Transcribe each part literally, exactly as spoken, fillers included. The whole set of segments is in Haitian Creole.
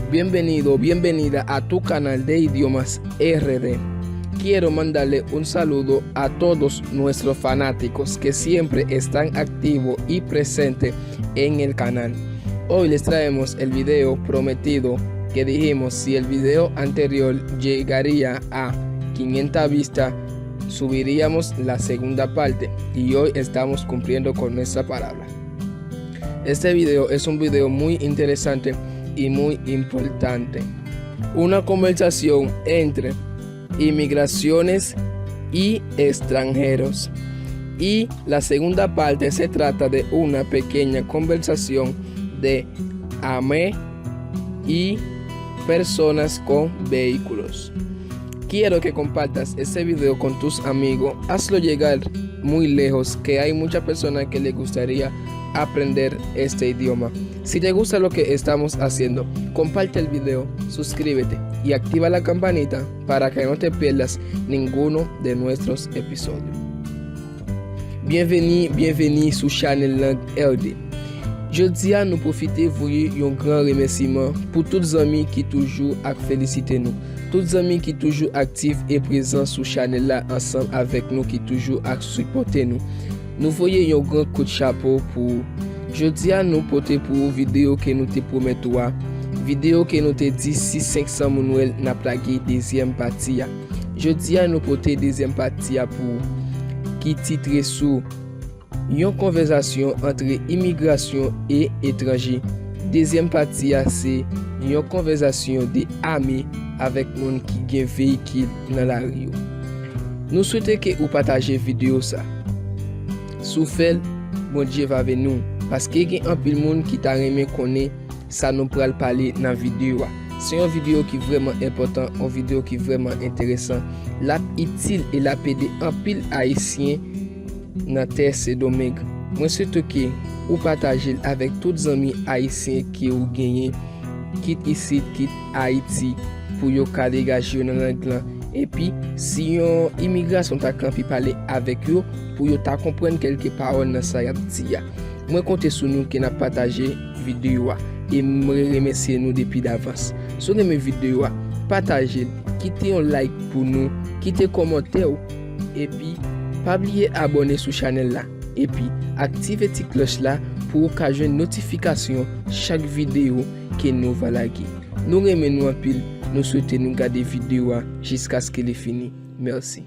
Bienvenido, bienvenida a tu canal de idiomas R D. Quiero mandarle un saludo a todos nuestros fanáticos que siempre están activos y presentes en el canal. Hoy les traemos el video prometido que dijimos, si el video anterior llegaría a quinientas vistas, subiríamos la segunda parte, y hoy estamos cumpliendo con nuestra palabra. Este video es un video muy interesante y muy importante. Una conversación entre inmigraciones y extranjeros. Y la segunda parte se trata de una pequeña conversación de AME y personas con vehículos. Quiero que compartas este video con tus amigos. Hazlo llegar muy lejos, que hay muchas personas que les gustaría aprender este idioma. Si te gusta lo que estamos haciendo, comparte el video, suscríbete y activa la campanita para que no te pierdas ninguno de nuestros episodios. Byenveni, byenveni sou chanèl Lang R D. Jodi a, nou pwofite voye yon gran remèsiman pou tout zanmi ki toujou ap felisite nou, tout zanmi ki toujou aktif e prezan sou chanèl la ansanm avèk nou, ki toujou ap sipòte nou. Nou voye yon gran kout chapo pou ou. Jodi a, nou pote pou ou videyo ke nou te pwomèt ou a, videyo ke nou te di si senk san moun wè l, n ap lage dezyèm pati a. Jodi a, nou pote dezyèm pati a pou ou, ki titre sou yon konvèzasyon antre imigrasyon e etranje. Dezyèm pati a se yon konvèzasyon de ame avèk moun ki gen veyikil nan lari yo. Nou swete ke ou pataje videyo sa. Si w fè l, Bondye va beni w, paske gen anpil moun ki ta renmen konnen sa nou pral pale nan videyo a. Se yon videyo ki vrèman enpòtan, yon videyo ki vrèman enteresan. L ap itil e l ap ede anpil Ayisyen nan tè Sendomeng. Mwen swete ke ou pataje l avèk tout zanmi ayisyen ke ou genyen, kit isit, kit Ayiti, pou yo ka degaje yo nan lang lan. Epi, si yon imigrasyon ta kanpe pale avèk yo, pou yo ta konprann kèlke pawòl nan sa y ap di a. Mwen konte sou nou ke n ap pataje videyo a, e mwen remèsye nou depi davans. Si w renmen videyo a, pataje l, kite yon like pou nou, kite kòmantè w, epi pa bliye abòne sou chanèl la, epi aktive ti klòch la pou w ka jwenn notifikasyon chak videyo ke nou va lage. Nou renmen nou anpil, nou swete nou gade videyo a jiskaske li fini. Mèsi.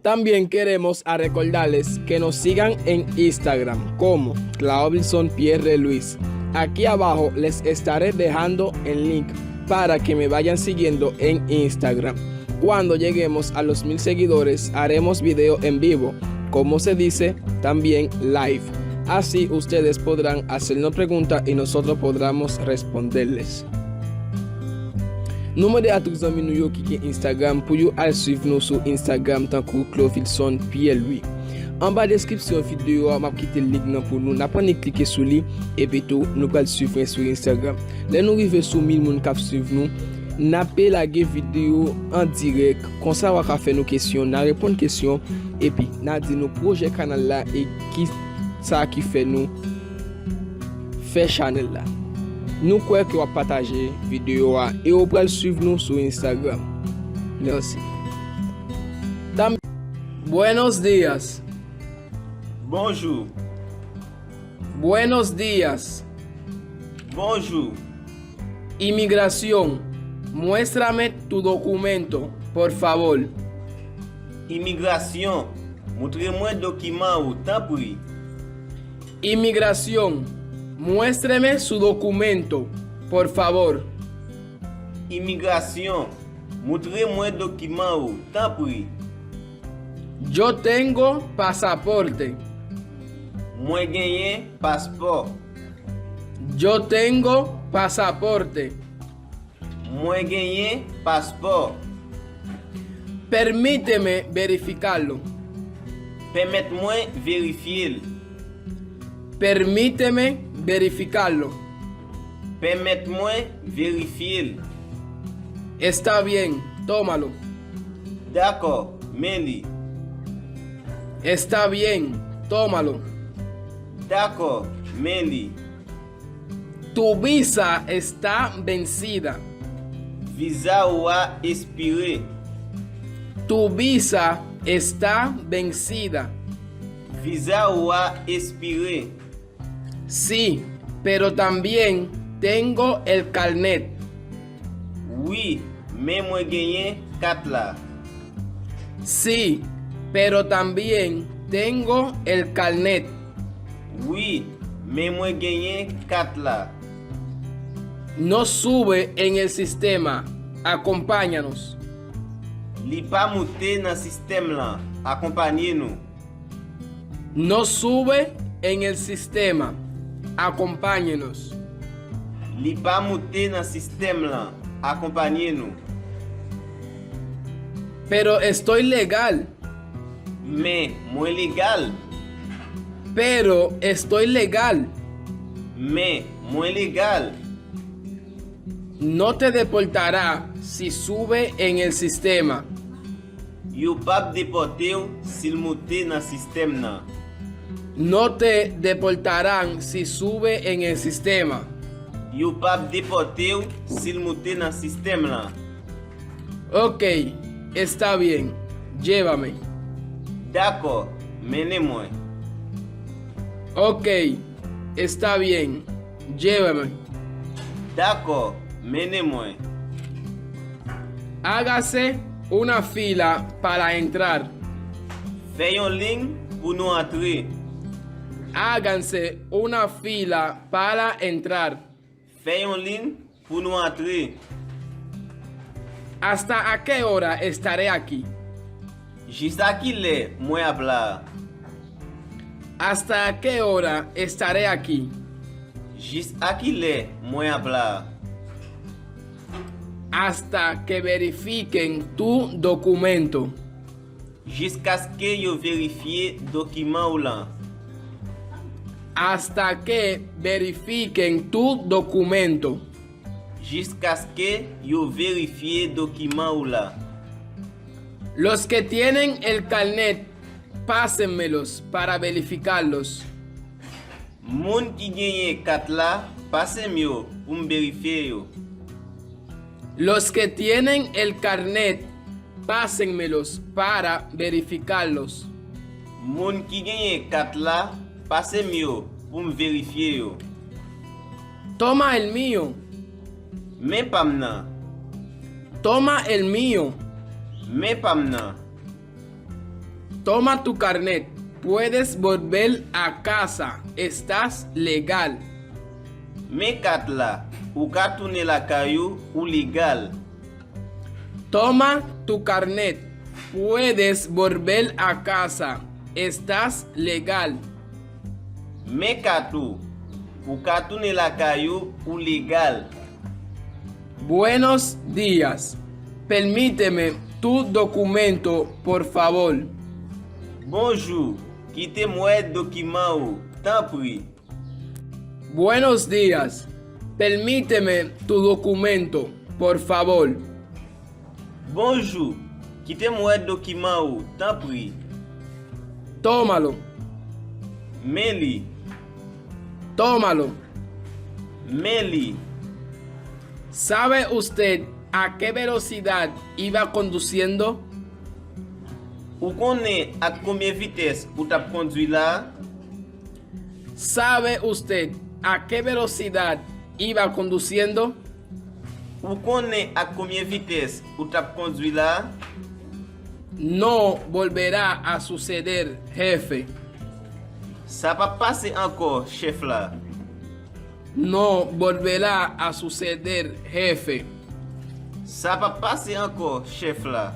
También queremos a recordarles que nos sigan en Instagram como Claudelson Pierre Luis. Aquí abajo les estaré dejando el link para que me vayan siguiendo en Instagram. Cuando lleguemos a los mil seguidores, haremos video en vivo, como se dice, también live. Así ustedes podrán hacernos preguntas y nosotros podremos responderles. Nou mande a tout zanmi nou yo ki gen Instagram pou yo al swiv nou sou Instagram tankou Clovilson Pierre Louis. Anba deskripsyon videyo a, m ap kite link nan pou nou. N ap annik klike sou li, epi tou, nou pral swiv mwen sou Instagram. Lè nou rive sou mil moun k ap swiv nou, n ape lage videyo an dirèk. Konsa, w a ka fè nou kesyon, n a reponn kesyon, epi n a di nou pwojè kanal la e ki sa ki fè nou fè chanèl la. Nou kwè ke w ap pataje videyo a e w pral swiv nou sou Instagram. Mèsi. Tam- Buenos días. Bonjou. Buenos días. Bonjou. Inmigración, muéstrame tu documento, por favor. Imigrasyon, moutre mwen dokiman ou, tanpri. Inmigración, muéstreme su documento, por favor. Imigrasyon, moutre mwen dokiman ou, tanpri. Yo tengo pasaporte. Mwen genyen paspò. Yo tengo pasaporte. Mwen genyen paspò. Permíteme verificarlo. Pèmèt mwen verifye l. Permíteme verificarlo. Pèmèt mwen verifye l. Está bien, tómalo. Dakò, men li. Está bien, tómalo. Dakò, men li. Tu visa está vencida. Viza ou a espire. Tu visa está vencida. Viza ou a espire. Sí, pero también tengo el carnet. Wi, men mwen genyen kat la. Sí, pero también tengo el carnet. Wi, men mwen genyen kat la. No sube en el sistema. Acompáñanos. Li pa moute nan sistèm lan. Akonpanye nou. No sube en el sistema. Acompáñenos. Li pa moute nan sistèm lan. Akonpanye nou. Pero estoy legal. Men, mwen legal. Pero estoy legal. Men, mwen legal. No te deportará si sube en el sistema. Yo p ap depòte w si l moute nan sistèm nan. No te deportarán si sube en el sistema. Yo p ap depòte w si l moute nan sistèm lan. Ok, está bien, llévame. Dakò, mennen mwen. Ok, está bien, llévame. Dakò, mennen mwen. Hágase una fila para entrar. Fè yon liy pou nou antre. Háganse una fila para entrar. Fè yon liy pou nou antre. ¿Hasta a qué hora estaré aquí? Jis a ki lè mwen ap la a? ¿Hasta a qué hora estaré aquí? Jis a ki lè mwen ap la a? Hasta que verifiquen tu documento. Jiskaske yo verifye dokiman w lan. Hasta que verifiquen tu documento. Jiskaske yo verifye dokiman w la. Los que tienen el carnet, pásenmelos para verificarlos. Moun ki genyen kat la, pase m yo pou m verifye yo. Los que tienen el carnet, pásenmelos para verificarlos. Moun ki genyen kat la, pase m yo pou m verifye yo. Toma el mío. Men pa m nan. Toma el mío. Men pa m nan. Toma tu carnet. Puedes volver a casa. Estás legal. Men kat la. Ou ka tounen lakay ou, ou legal. Toma tu carnet. Puedes volver a casa. Estás legal. Men kat ou. Ou ka tounen lakay ou, ou legal. Buenos días. Permíteme tu documento, por favor. Bonjou. Kite m wè dokiman ou, tanpri. Buenos días. Permíteme tu documento, por favor. Bonjou. Kite m wè dokiman ou, tanpri. Tómalo. Men li. Tómalo. Men li. ¿Sabe usted a qué velocidad iba conduciendo? Ou konnen ak konbyen vitès ou t ap kondwi la a? ¿Sabe usted a qué velocidad iba conduciendo? Ou konnen ak konbyen vitès ou t ap kondwi la a? No volverá a suceder, jefe. Sa p ap pase ankò, chèf la. No volverá a suceder, jefe. Sa p ap pase ankò, chèf la.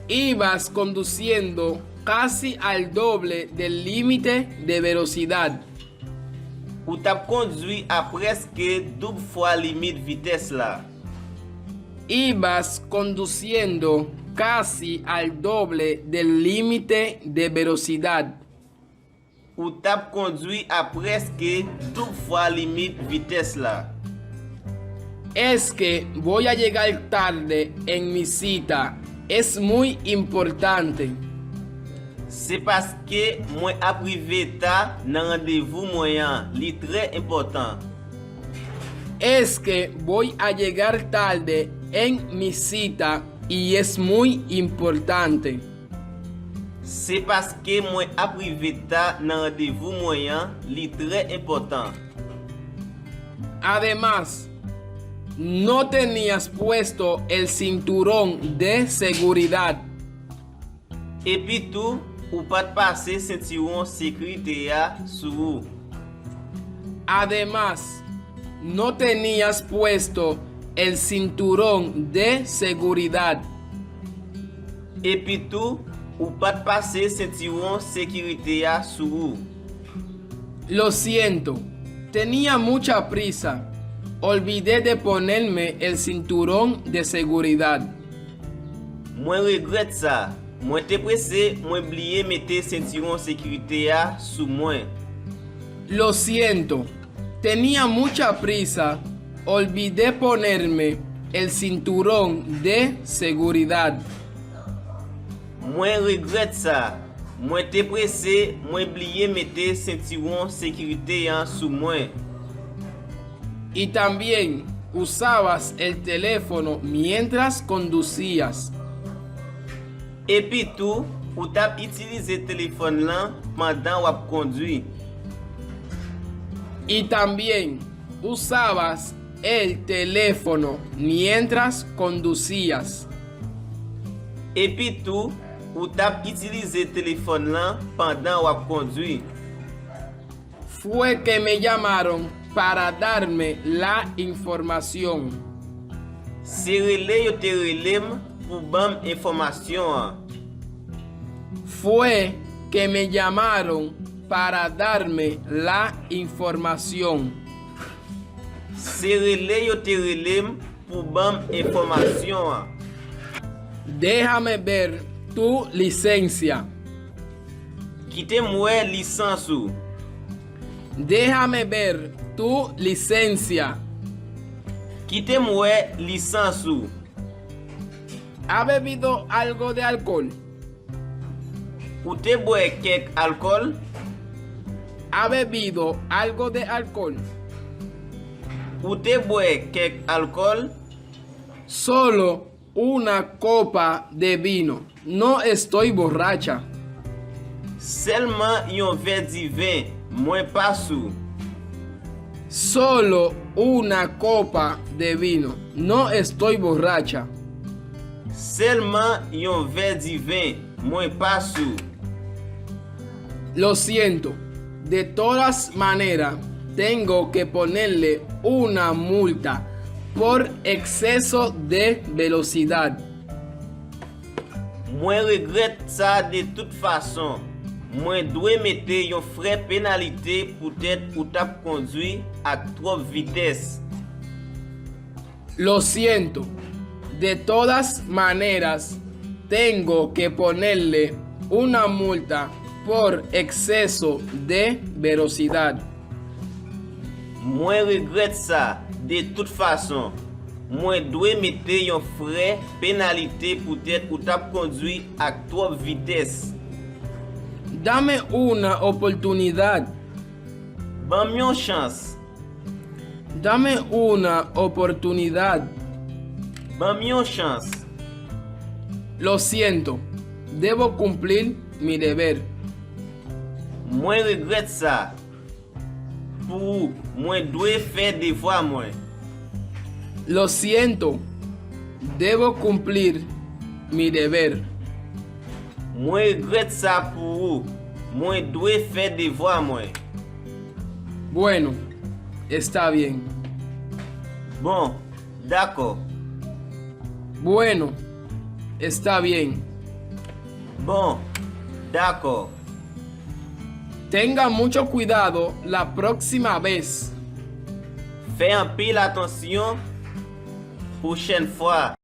Ibas conduciendo casi al doble del límite de velocidad. Ou t ap kondwi a prèske doub fwa limit vitès la. Ibas conduciendo casi al doble del límite de velocidad. Ou t ap kondwi a prèske doub fwa limit vitès la. Es que voy a llegar tarde en mi cita. Es muy importante. Se paske mwen ap rive ta nan randevou mwen an, li trè enpòtan. Es que voy a llegar tarde en mi cita y es muy importante. Se paske mwen ap rive ta nan randevou mwen an, li trè enpòtan. Además, no tenías puesto el cinturón de seguridad. Epitou, ou pa t pase sentiwon sekirite a sou ou. Además, no tenías puesto el cinturón de seguridad. Epitou, ou pa t pase sentiwon sekirite a sou ou. Lo siento, tenía mucha prisa. Olvidé de ponerme el cinturón de seguridad. Mwen regrèt sa. Mwen te prese, mwen bliye mete sentiwon sekirite a sou mwen. Lo siento, tenía mucha prisa. Olvidé ponerme el cinturón de seguridad. Mwen regrèt sa. Mwen te prese, mwen bliye mete sentiwon sekirite an sou mwen. Y también usabas el teléfono mientras conducías. Epitou, ou t ap itilize telefòn lan pandan w ap kondwi. Y también usabas el teléfono mientras conducías. Epitou, ou t ap itilize telefòn lan pandan w ap kondwi. Fue que me llamaron para darme la información. Se rele yo te rele m pou ban m enfòmasyon an. Fue que me llamaron para darme la información. Se rele yo te rele m pou ban m enfòmasyon an. Déjame ver tu licencia. Kite m wè lisans ou. Déjame ver tu licencia. Kite m wè lisans ou. ¿Ha bebido algo de alcohol? Ou te bwè kèk alkòl? ¿Ha bebido algo de alcohol? Ou te bwè kèk alkòl? Solo una copa de vino. No estoy borracha. Sèlman yon vè diven, mwen pa sou. Solo una copa de vino. No estoy borracha. Sèlman yon vè diven, mwen pa sou. Lo siento. De todas maneras, tengo que ponerle una multa por exceso de velocidad. Mwen regrèt sa de tout fason. Mwen dwe mete yon frè penalite poutèt ou t ap kondwi ak twòp vitès. Lo siento. De todas maneras, tengo que ponerle una multa por exceso de velocidad. Mwen regrèt sa, de tout fason. Mwen dwe mete yon frè penalite poutèt ou t ap kondwi ak twòp vitès. Dame una oportunidad. Ban m yon chans. Dame una oportunidad. Ban m yon chans. Lo siento, debo cumplir mi deber. Mwen regrèt sa. Pou ou, mwen dwe fè devwa mwen. Lo siento, debo cumplir mi deber. Mwen regrèt sa pou ou. Mwen dwe fè devwa mwen. Bueno, está bien. Bon, dakò. Bueno, está bien. Bon, dakò. Tenga mucho cuidado la próxima vez. Fè anpil atansyon pwochèn fwa.